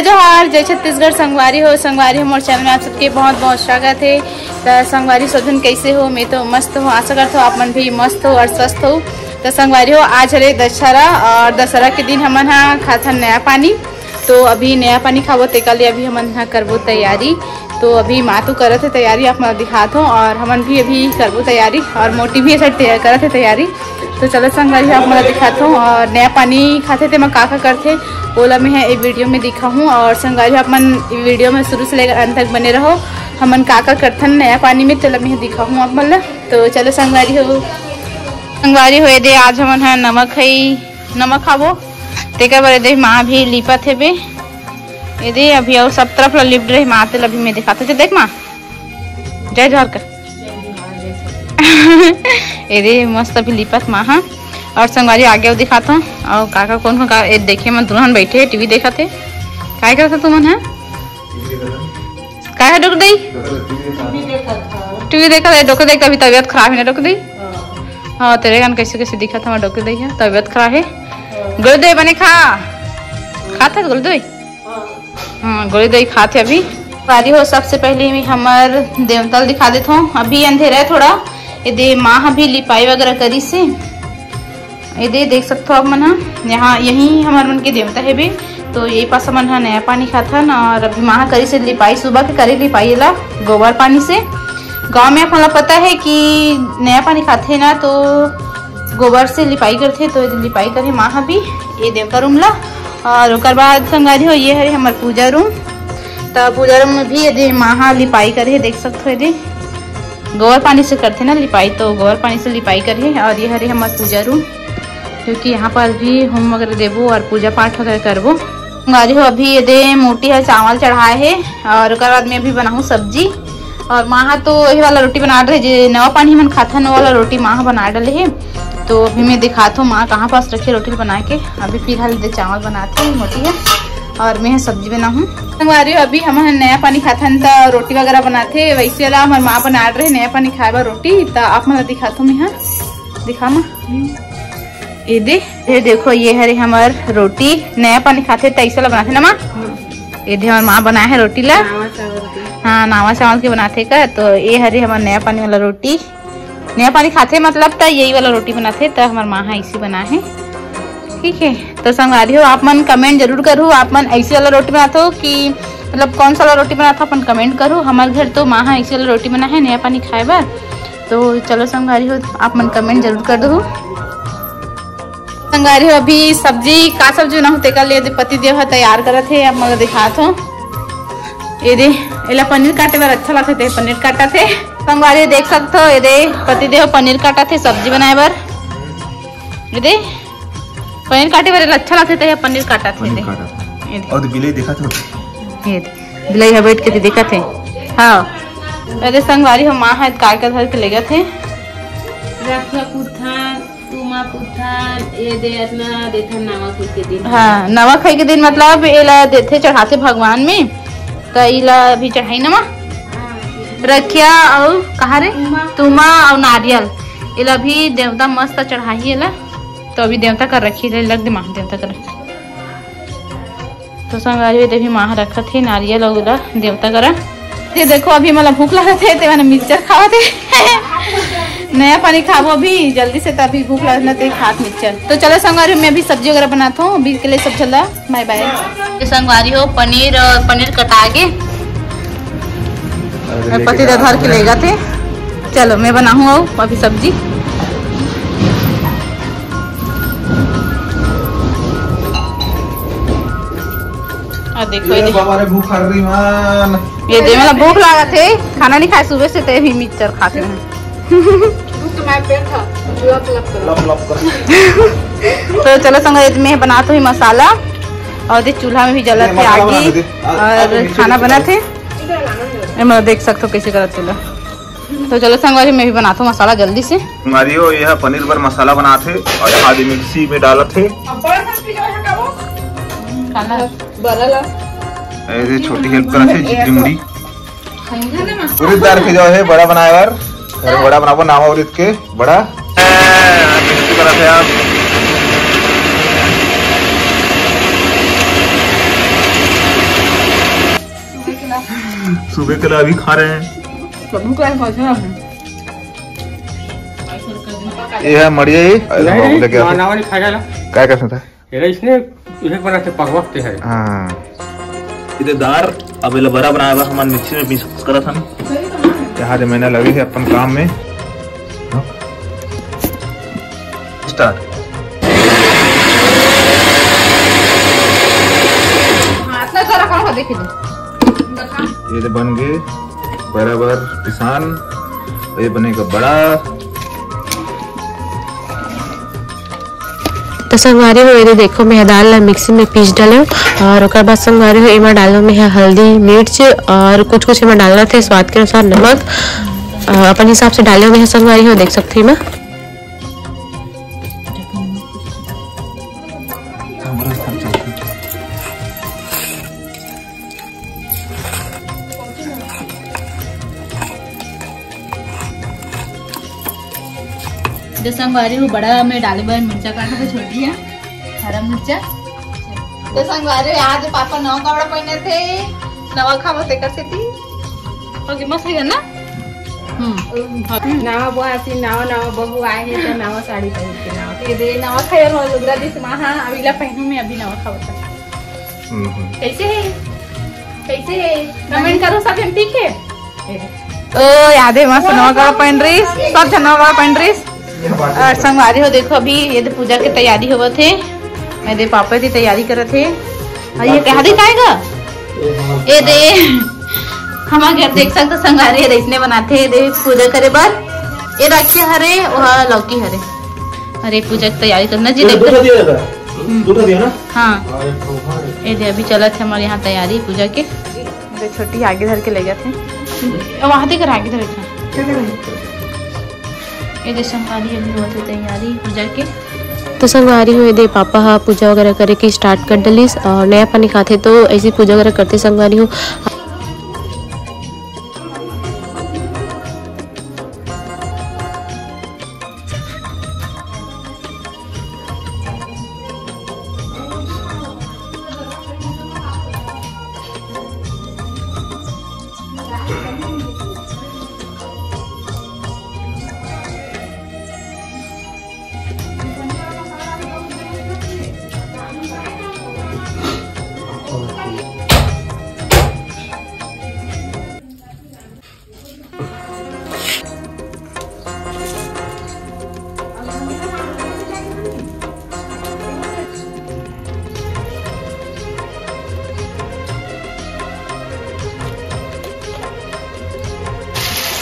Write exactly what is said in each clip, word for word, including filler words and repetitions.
जोहार, जय छत्तीसगढ़। संगवारी हो, संगवारी हो, मोर चैनल में आप सबके बहुत बहुत स्वागत है। त संगवारी सब झन कैसे हो? मैं तो मस्त हूँ, आशा करता हूँ आप मन भी मस्त हो और स्वस्थ हो। त संगवारी हो, आज हरे दशहरा और दशहरा के दिन हमन हा खाथन नया पानी। तो अभी नया पानी खाबो, तेकर ले अभी हमन हा करबो तैयारी। तो अभी माँ तो करत है तैयारी, आप मन दिखात हो, और हमन भी अभी करबो तैयारी, और मोटी भी ऐसा तैयार करत है तैयारी। तो चलो संगवारी हो, आप मन दिखात हो, और नया पानी खाथे तेमा का का करथे, ओला मैं ह ए वीडियो में दिखाहूँ। और संगवारी हो, आप मन वीडियो में शुरू से लेकर अंत तक बने रहो, हमन का का करथन नया पानी में, तेला मैं ह दिखाहूँ आप मन ला। तो चलो संगवारी हो, संगवारी हो, ए दे आज हमन ह नमक है, नमक खाबो, तेकर बर ए दे माँ भी लिपत हेबे। ए दे अभी और सब तरफ ला लिप रहे माँ, तेला अभी मैं दिखात हो। देख माँ, जय जोहार कर। ए दे मस्त अभी लिपत माँ हा। और संगवारी आगे अउ दिखात हो, और काका कौन हो का, ए देखे मन दुल्हन बैठे है, टीवी देखत है। काय करत हो तुमन हा? काय है डोकरी दई? टीवी देखत है, डोकरी दई के अभी तबीयत खराब है ना डोकरी दई? हाँ, तेरे गान कैसे कैसे दिखत हमार डोकरी दई है, तबीयत खराब है। गोली दई बने खा, खात है गोली दई? हाँ, गोली दई खात है अभी। संगवारी हो, सबसे पहले मैं हमर देवता ल दिखा देत हूँ। अभी अंधेरा है थोड़ा, ये दे माँ अभी लिपाई वगैरह करी से। ये दे देख सकत हो आप मन हा, यहाँ यही हमर मन के देवता हेबे। तो ये पास हमन हा नया पानी खाथन, और अभी माँ करी से लिपाई, सुबह के करी लिपाई ला गोबर पानी से। गाँव में आप मन ला पता है कि नया पानी खाथे ना, तो गोबर से लिपाई करथे। तो ये दे लिपाई करे माँ हा भी ये देवता रूम ला। और ओकर बाद संगवारी हो, ये हरे हमर पूजा रूम। त पूजा रूम में भी ये दे माँ हा लिपाई करे, देख सकत हो ये दे गोबर पानी से करथे ना लिपाई, तो गोबर पानी से लिपाई करे। और ये हरे हमर पूजा रूम, क्योंकि यहाँ पर भी होम वगैरह देबो और पूजा पाठ वगैरह करबो। संगवारी हो, अभी ये दे मोटी है चावल चढ़ाए है, और ओकर बाद में अभी बनाहूँ सब्जी। और माँ हा तो यही वाला रोटी बना रहे, जे नवा पानी मन खाथन, वो वाला रोटी माँ हा बना डाले है। तो अभी मैं दिखात हूँ माँ कहाँ पास रखे रोटी ल बना के। अभी फिलहाल दे चावल बनाथे मोटी है, और मैं सब्जी बनाहूँ। संगवारी हो, अभी हम नया पानी खाथन त रोटी वगैरह बनाथे, वैसे वाला हमर माँ बना रहे नया पानी खाए बर रोटी। त आप मन ला दिखात हूँ मैं हा, दिखा माँ। ये दे, ये देखो, ये हरे हमर रोटी, नया पानी खाथे त ऐसा ला बनाथे ना माँ। ये दे हमर माँ बनाए है रोटी ला। नावा चावल के। हाँ, नावा चावल के बनाथे का। तो ये हरे हमर नया पानी वाला रोटी, नया पानी खाथे मतलब त यही वाला रोटी बनाथे, त हमर माँ हा इसी बनाए है। ठीक है, तो संगवारी हो, आप मन कमेंट जरूर करू, आप मन ऐसे वाला रोटी बनाथो कि मतलब कौन सा वाला रोटी बनाथो, अपन कमेंट करू। हमारे घर तो माँ हा ऐसे वाला रोटी बना है नया पानी खाए बर। तो चलो संगवारी हो, आप मन कमेंट जरूर कर दो। संगवारी हो, अभी सब्जी, का सब्जी बनाहूँ, तेकर लिए पति देव ह तैयार करत हे, आप मन ल दिखात हो। ये दे, एला पनीर काटे बर अच्छा लगथे, ते पनीर काटत हे। संगवारी देख सकत हो, ये दे पति देव पनीर काटत हे सब्जी बनाए बर। ये दे, पनीर काटे बर एला अच्छा लगथे, ते पनीर काटत हे। पनीर दे। काटत हे। ये दे। और बिलाई देखत हो? ये दे, बिलाई ह बैठ के देखत हे। हाँ, ये दे संगवारी हो, माँ ह काय का धर के लेगत हे। रखिया कुथन, तुमा कुथन, ये दे अतना देथन नवा खाई के दिन। हाँ, नवा खाई के दिन मतलब एला देथे, चढ़ाथे भगवान में, त इला भी चढ़ाई ना माँ। हाँ। रखिया अउ कहाँ रे? तुमा। तुमा अउ नारियल, एला भी देवता मस्त चढ़ाही एला। तो अभी देवता कर रखी ले, लग दे माँ देवता कर। तो संगवारी हो, ये दे भी माँ रखत हे नारियल अउ ओला देवता करा। ये देखो, अभी मोला भूख लागत हे, ते मैंने मिक्सचर खावत हे। नया पानी खाबो अभी जल्दी से, तभी भूख लागत ना, ते खात मिक्सचर। तो चलो संगवारी, मैं अभी सब्जी वगैरह बनाता हूँ, अभी के लिए सब चला, बाय बाय। ये संगवारी हो, पनीर और पनीर कटा के अरे, पति दा धर के लेगथे। चलो, मैं बनाहूँ अउ अभी सब्जी। आ देखो, ये ये दे। बाबा रे, भूख हर रही मन। ये दे, मोला भूख लागत हे, खाना नहीं खाए सुबह से, ते भी मिक्सचर खाते हैं। भूख तो मैं पेट था, लप लप कर। लप लप कर। तो चलो संग, ये मैं बनात हूँ मसाला, और ये चूल्हा में भी जलत हे आगी, और खाना बनत हे। एमा देख सकत हो कैसे करत तेला। तो चलो संगवारी, मैं भी बनात हूँ मसाला जल्दी से। संगवारी हो, ये ह पनीर बर मसाला बनात हे और आदि मिक्सी में डालत हे। काला? बड़ा ला। ऐसे छोटी हेल्प करत हे, जितनी मुड़ी। पूरी दार के जो है बड़ा बनाए बर, घर में बड़ा बनाबो, नावा उरित के बड़ा। करत हे आप। सुबह के लिए अभी खा रहे हैं। प्रभु का ऐसा है। ये है मड़िया ही। अरे नहीं, बाबू, लेके आओ। नवा नवा नहीं खाया ना। काय कसम था? ये इसने एक बना से पकवकते है। हाँ। इधर दार, अब एला बड़ा बनाए बर हमन मिक्सी में पीस करत हन। यहाँ दे मैंने लगे है अपन काम में। स्टार्ट। हाथ ना जरा कौन को देखे दे। ये दे बन गए बराबर किसान, ये बनेगा बड़ा। तो संगवारी हो, ये दे देखो, मैं दाल ला मिक्सी में पीस डाले हूँ और ओकर बाद संगवारी हो, एमा डालो में है हल्दी, मिर्च और कुछ कुछ एमा डालना थे स्वाद के अनुसार नमक। अ, अपन हिसाब से डाले में है संगवारी हो, देख सकते हो एमा। जो संगवारी हो, बड़ा में डाले बर मिर्चा काटा थे, छोटी है हरा मिर्चा। तो संगवारी हो, आज पापा नवा कपड़ा पहने थे, नवा खावत हे कर सेती। ओके, मस्त है ना? हम्म। नवा बुआसी, नवा नवा बहू आए हैं तो नवा साड़ी पहन के नवा। ये दे नवा खायर हो लुगरा दिस महा, अभी ला पहनू मैं, अभी नवा खावत। हम्म, हम्म। कैसे है? कैसे है? कमेंट करो सब जन, ठीक है? ओ, याद है, मस्त नवा कपड़ा पहन रही, सब जन नवा कपड़ा पहन रही। और संगवारी हो, देखो, अभी ये दे पूजा के तैयारी होवत हे। ये दे पापा दी तैयारी करत हे। और ये कहा दिखाएगा? ये दे, हमारे घर देख सकते संगवारी है, इसने बनाते हैं, दे पूजा करे बर। ये राखी हरे, वह लौकी हरे। अरे, पूजा की तैयारी करना जी, ये देखो। दूध दिया था? हम्म। दूध दिया ना? हाँ। हाँ, ये तो है। ये दे, अभी चलत है हमारे यहाँ तैयारी पूजा के। ये छोटी आगे धर के ले जाते हैं। वहाँ देख, आगे धर के। ये दे संगवारी अभी होत हे तैयारी पूजा के। तो संगवारी हो, ये दे पापा हा पूजा वगैरह करे के स्टार्ट कर डलिस और नया पानी खाथे, तो ऐसी पूजा वगैरह करते संगवारी हो।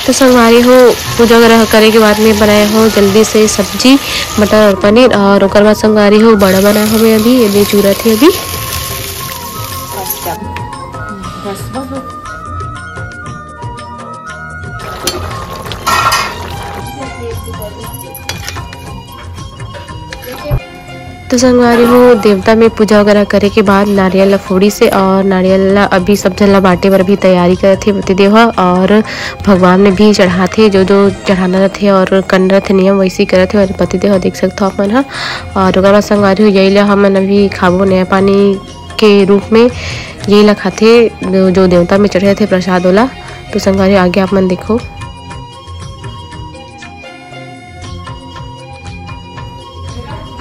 तो संगवारी हो, पूजा वगैरह करे के बाद में बनाए हो जल्दी से सब्जी, मटर और पनीर, और ओकर बाद संगवारी हो, बड़ा बनाए हो मैं अभी, ये दे चूरा थे अभी। तो संगवारी हो, देवता में पूजा वगैरह करे के बाद नारियल ला फोड़ी से और नारियल ला अभी सब झन ला बांटे बर भी तैयारी करत हे पतिदेव ह, और भगवान में भी चढ़ाथे, जो जो चढ़ाना रथे और करना रथे नियम, वैसे ही करत हे। और पतिदेव ह देख सकथो आप मन ह। और ओकर बाद संगवारी हो, यही ला हमन अभी खाबो नया पानी के रूप में, यही ला खाथे जो, जो देवता में चढ़े रथे प्रसाद ओला। तो संगवारी हो, आगे आप मन देखो।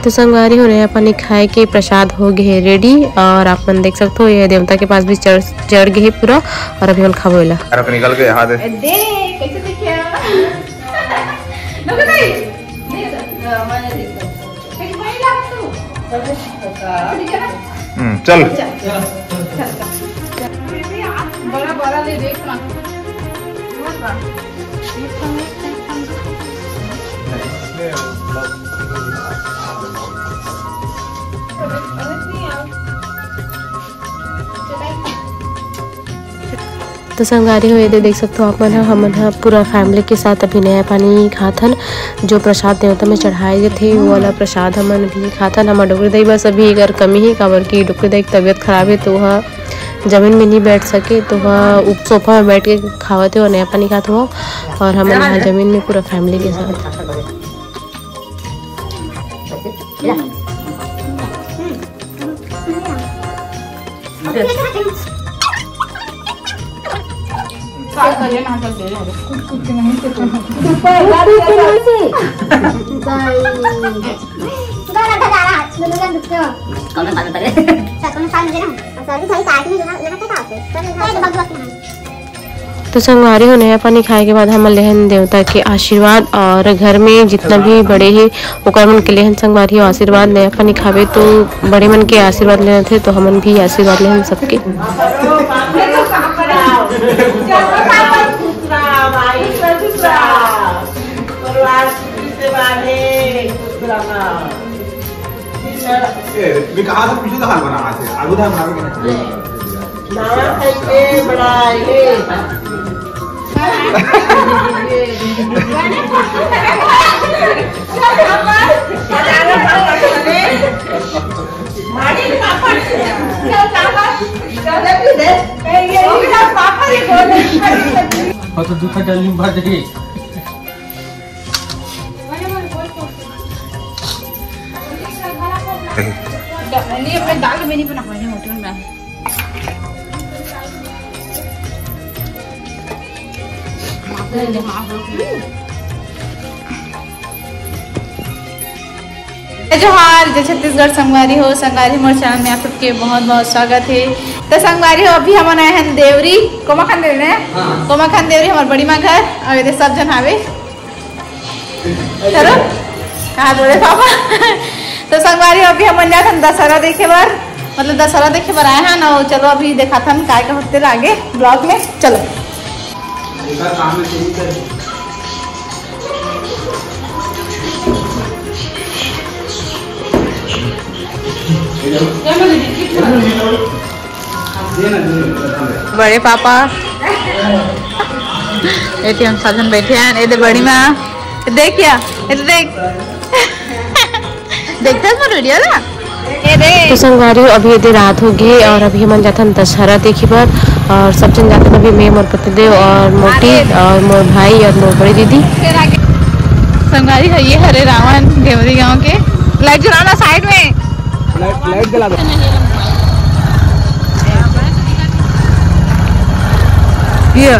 तो संगवारी हो, नया पानी खाए के प्रसाद हो गए है रेडी, और आप मन देख सकते हो, ये देवता के पास भी चढ़, चढ़ गए है पूरा, और अभी हम खाबो एला। यार, निकल के यहाँ दे। ए, दे, कैसे देखिया? लोग दे। दे, दे, मैंने देखा। हम्म, चल। बड़ा बड़ा ले देख ना। तो संगवारी हो, ये दे देख सकते हो आप मन ह, हमन ह पूरा फैमिली के साथ अभी नया पानी खात हन। जो प्रसाद देवता में चढ़ाए जाथे, वो वाला प्रसाद हमन अभी खात हन। हमर डोकरी दई बस अभी एकर कमी हे, काबर कि डोकरी दई के तबीयत खराब हे, तो वह जमीन में नहीं बैठ सके, तो वह उप-, सोफा में बैठ के खावत हे और नया पानी खात हुआ। और हमन यहाँ जमीन में पूरा फैमिली के साथ। कुछ कुछ नहीं से कुछ। ऊपर बात कर। तो संगवारी हो, नया पानी खाए के बाद हमन लेहन देवता के आशीर्वाद और घर में जितना भी बड़े हे ओकर मन के लेहन संगवारी हो आशीर्वाद। नया पानी खावे तो बड़े मन के आशीर्वाद लेना थे, तो हमन भी आशीर्वाद लेहन सबके। ए, मैं कहा था, पीछे तो हाल बना रहा था, आगू था, मारो के नहीं। नाम है के बड़ा ये। और तो दूसरा जल्दी बढ़ जाए। नहीं, अपने दाल में नहीं बना पाए, होटल में। जय जोहार, जय छत्तीसगढ़। संगवारी हो, संगवारी मोर चैनल में आप सबके बहुत बहुत स्वागत है। तो संगवारी हो, अभी हमन आए हैं देवरी, कोमाखान देवरी ने? हाँ। कोमाखान देवरी हमार बड़ी माँ घर, और ये सब जन हावे। चलो, कहा जोड़े पापा। तो संगवारी, अभी हमन जात हन दशहरा देखे बर, मतलब दशहरा देखे बर आए हन। और चलो, अभी देखाथन काय का होते आगे ब्लॉग में। चलो। बड़े पापा, एती हम साधन बैठे हैं। ए दे बड़ी माँ, देख क्या, ए दे देख। देखते हैं वीडियो ला। ए दे। तो संगवारी हो, अभी एदे रात हो गई और अभी हमन जाथन दशहरा देखे बर। और सब जन जाथन, अभी मैं, मोर पतिदेव और मोटी और मोर भाई और मोर बड़ी दीदी। संगवारी हो, ये हरे रावण देवरी गांव के। लाइट जलाना साइड में। लाइट, लाइट जला दो। ये,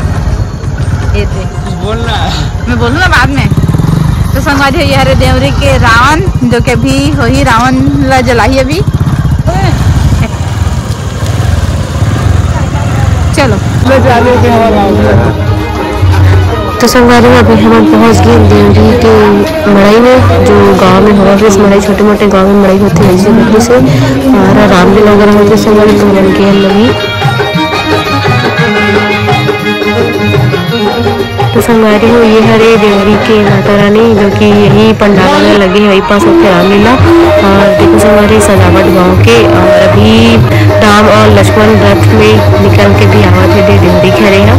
ये दे। कुछ बोलना। मैं बोलूँ ना बाद में। तो संगवारी हो, ये हरे देवरी के रावण, जो कि अभी वही रावण ला जलाही अभी। चलो। तो संगवारी हो, अभी हमन पहुंच गए देवरी के मड़ई में, जो गांव में होवत हे, मड़ई छोटे मोटे गांव में मड़ई होथे, ऐसे करके से हमारा रामलीला वगैरह होथे, संगवारी तो हमन के लगी। तो संगवारी हो, ये हरे देवरी के माता रानी, जो कि यही पंडाल में लगे है, वही पास होके रामलीला। और देखो संगवारी, सजावट गांव के, और अभी राम और लक्ष्मण रथ में निकल के भी आवत है दे देवरी घरे ह।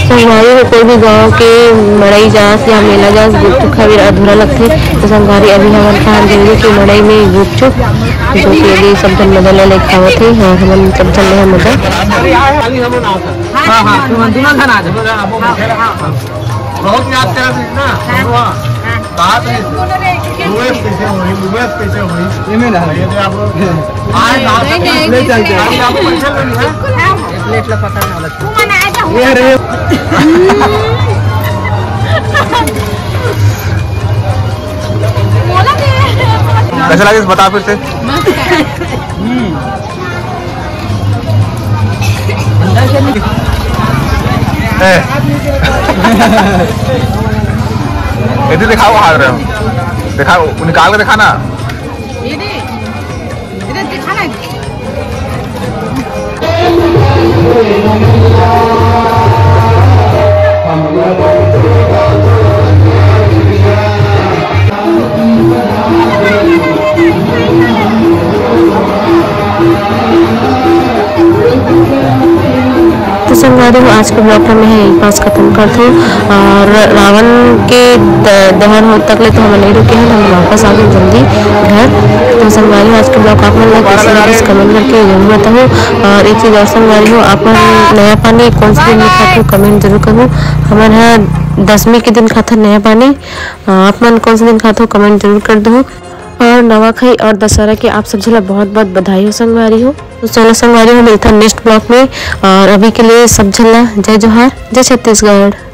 संगवारी हो, कोई भी गांव के मड़ई जास या मेला जास, गुपचुप खाए बिना अधूरा लगथे। तो संगवारी, अभी हमन खान देंगे कि मड़ई में गुपचुप, जो कि अभी सब जन मजा ले ले खावत हे। हाँ, हमन सब जन ले मजा। हाँ, हाँ, तुम दोनों जन आ जाओ। बहुत याद करा ना। बात है। यूएस कैसे होई, यूएस कैसे होई? ये में ना। ये तो आप लोग आए ना, नहीं, नहीं, ले चलते हैं। अभी आपको पैसा लेनी है? प्लेट ला पकड़ ना लगे। ये रे। कैसा लगे, बता फिर से। मस्त है। हम्म। ए। इधर दिखाओ, हाथ रहे हो। दिखाओ, निकाल के दिखा ना। ये दे। इधर दिखा ना। तो संगवारी हो, आज के ब्लॉग ला मैं यही पास खत्म करत हूँ। और रावण के त-, दहन हो तक ले तो हमन नहीं रुके हैं, हम वापस आ गए जल्दी घर। तो संगवारी हो, आज के ब्लॉग आप मन ला कैसे लगिस, कमेंट करके जरूर बताओ। और एक चीज और संगवारी हो, आप मन नया पानी कौन से दिन में खाथो, कमेंट जरूर करो। हमन ह दसवीं के दिन खाथन नया पानी। अ, आप मन कौन से दिन खाथो, कमेंट जरूर कर दो। और नवाखाई और दशहरा के आप सब झन ला बहुत बहुत बधाई हो संगवारी हो। तो चलो संगवारी हो, मिलता नेक्स्ट ब्लॉग में। और अभी के लिए सब झन ला जय जोहार, जय छत्तीसगढ़।